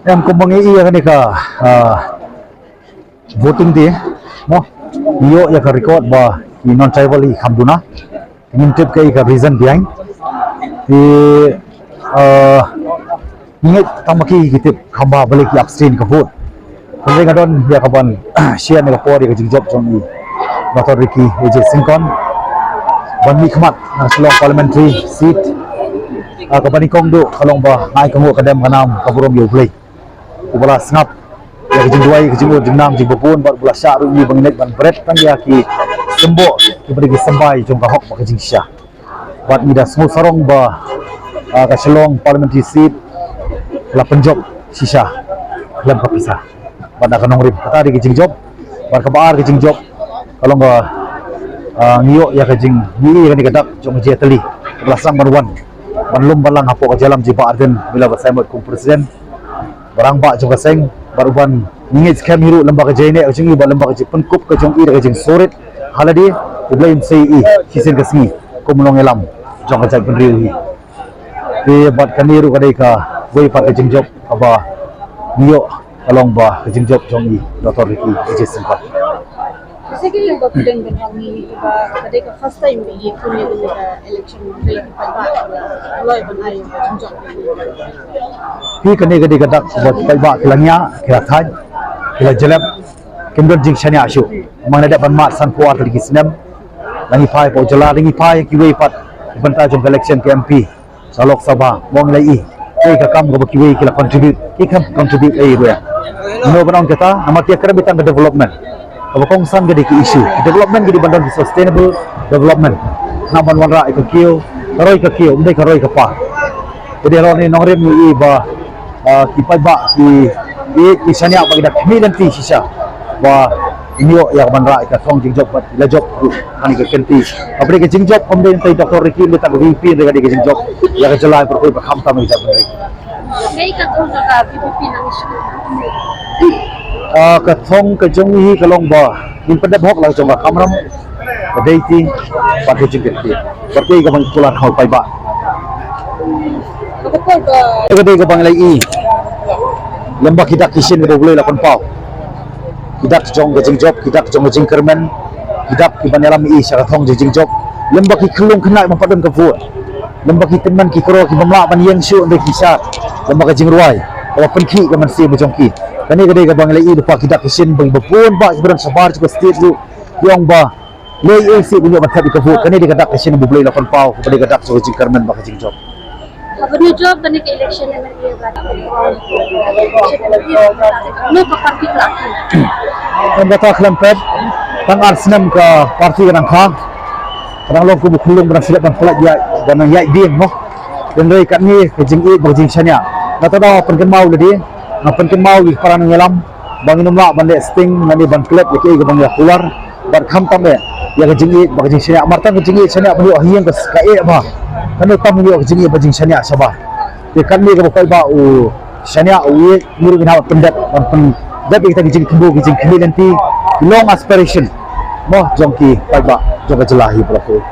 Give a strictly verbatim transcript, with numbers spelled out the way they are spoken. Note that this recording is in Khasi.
Em, kumba ngi ïohi ïa kane ka, ah, voting day, mo. Ngi ïoh ïa ka record ba ki non tribal i kham duna. Ngim tip kaei ka reason behind. Te, ah, ngi ngeit tang ma ki ki tip kham bha balei ki abstain ka vote. Hynrei nga don ïa ka ban share ne ka por ïa ka jingjop jong i Doctor Ricky A J Syngkon ban mihkhmat na ka Shillong Parliamentary Seat. Ah, kaba nyngkong duh ka long ba nga ai ka nguh ka dem ka nam ka burom ïa U Blei uba la sngap ïa ka jingduwai, ka jingud jingnam jingbabun bad uba la shah ruh ïa ngi ba ngin leit ban bret tang ïa ki symbol kiba dei ki symbai jong ka hok bad ka jingshisha. Bad ngi da sngewsarong ba, ah, ka Shillong Parliamentary Seat la pynjop shisha khlem ka pisa bad da ka nongrim. Kata dei ka jingjop. Bad kaba ar ka jingjop ka long ka, ah, ngi ïoh ïa ka jing, ngi ïoh ïa kane ka dak jong ka jingïatylli kaba la sdang ban wan ban lum ban lang hapoh ka jingïalam jong i Bah Ardent Miller Basaiawmoit kum president. Ba rangbah jong ka seng bad uban ngi ngeit skhem hi ruh lem bad ka jingïaineh ka jong i bad lem bad ka jingpynkup ka jong i da ka jingsngewrit ha lade, U Blei un sei ïa i shisien ka sngi kum u nongïalam jong ka jaitbynriew hi. Te bad kane ruh ka dei kawei pat ka jingjop kaba ngi ïoh ka long ba ka jingjop jong i Doctor Ricky A J Syngkon. Shisha ki ba phi dang ban ong hi ba ka dei ka first time ba ngi pun ïa kane ka election, ba ki paidbah ki la kloi ban ai jingjop. Hi kane ka dei ka dak ba ki paidbah ki la ngiah, ki la thait, ki la jlep. Kim don jingshaniah shuh. Namar nga la dep ban mad sanphew ar tylli ki snem. La ngi phai hapoh jylla, la ngi phai kiwei pat ki bynta jong ka election ka M P sha Lok Sabha, mo, ngi la ïohi kaei ka kam kaba kiwei ki la contribute, ki kam contribute ei ruh. Nga ban ong kata namar ki ïakren beit tang ka development. Kaba kongsan ka dei ki issue, development ka dei ban don ki sustainable development. Khnang ban wanrah ïa ka kiew, ka roi ka kiew, ym dei ka roi ka par. Ka dei halor kane ka nongrim ngi ïohi ba, ah, ki paidbah ki, ki, ki shaniah bad ki da khmih lynti shisha ba ngin ïoh ïa ka ban rah ïa ka thong jingjop bad la jop ruh ha kane ka kynti. Haba dei ka jingjop kam dei tang i Doctor Ricky, ym dei tang ka V P, hynrei ka dei ka jingjop ïa ka jylla baroh kawei bad khamtam ïa ka jaitbynriew. Kaei ka thong ka V P P nang issue? Ah, ka thong ka jong ngi hi ka long ba ngin pyndep hok la ka jong ka kamram, ka dei ti, bad ka jingkyrkieh. Bad kaei kaba ngi kular ha u paidbah. Ka dei kaba ngi la ïohi lem bad ki dak ki shin kiba U Blei la pynpaw. Ki dak jong ka jingjop, ki dak jong ka jingkyrmen, ki dak kiban ïalam ïa i sha ka thong jong ka jingjop. Lem bad ki khyllung khynnah ba ym pat don ka vote, lem bad ki tymmen ki kro ki bym lah ban ïeng shuh hynrei ki shad lem bad ka jingrwai kaba pynkhih ka mynsiem ka jong ki. Kane ka dei kaba ngi la ïohi lypa, ki dak ki shin ba kiba bun bah kiba don shabar jong ka state ruh ki ong ba lei ei shuh ban ïoh ban thep ïa ka vote. Kane dei ka dak ka shin ba U Blei la pynpaw, kaba dei ka dak jong ka jingkyrmen bad ka jingjop. Haba ngi jop kane ka election M L A ba, no ka party ka la. Em, kata khlem pep, tang ar snem ka party ka nang kha, ka nang long kum u khyllung ba nang shu leh ban pyllait ïa, ba nang ïaid dieng, mo. Hynrei katne ka jingïeit bad ka jingshaniah, nga ta da pynkynmaw lade, nga pynkynmaw ïa ki para nongïalam ba ngin ym lah ban leh sting lane ban klet ïa kaei kaba ngi la kular. Bad khamtam eh ïa ka jingïeit bad ka jingshaniah, namar tang ka jingïeit shaniah ban ïoh ha ïing ka, ka eh bha. Kane tam ïoh ka jingïeit bad jingshaniah shabar. Te katne kaba u paidbah u shaniah, u ïeit, ngi ruh ngin hap ban pyndep, ban pyndep ïa kita ki jingthmu, ki jingkhmih lynti, ki long aspiration, mo, jong ki paidbah jong ka jylla hi baroh kawei.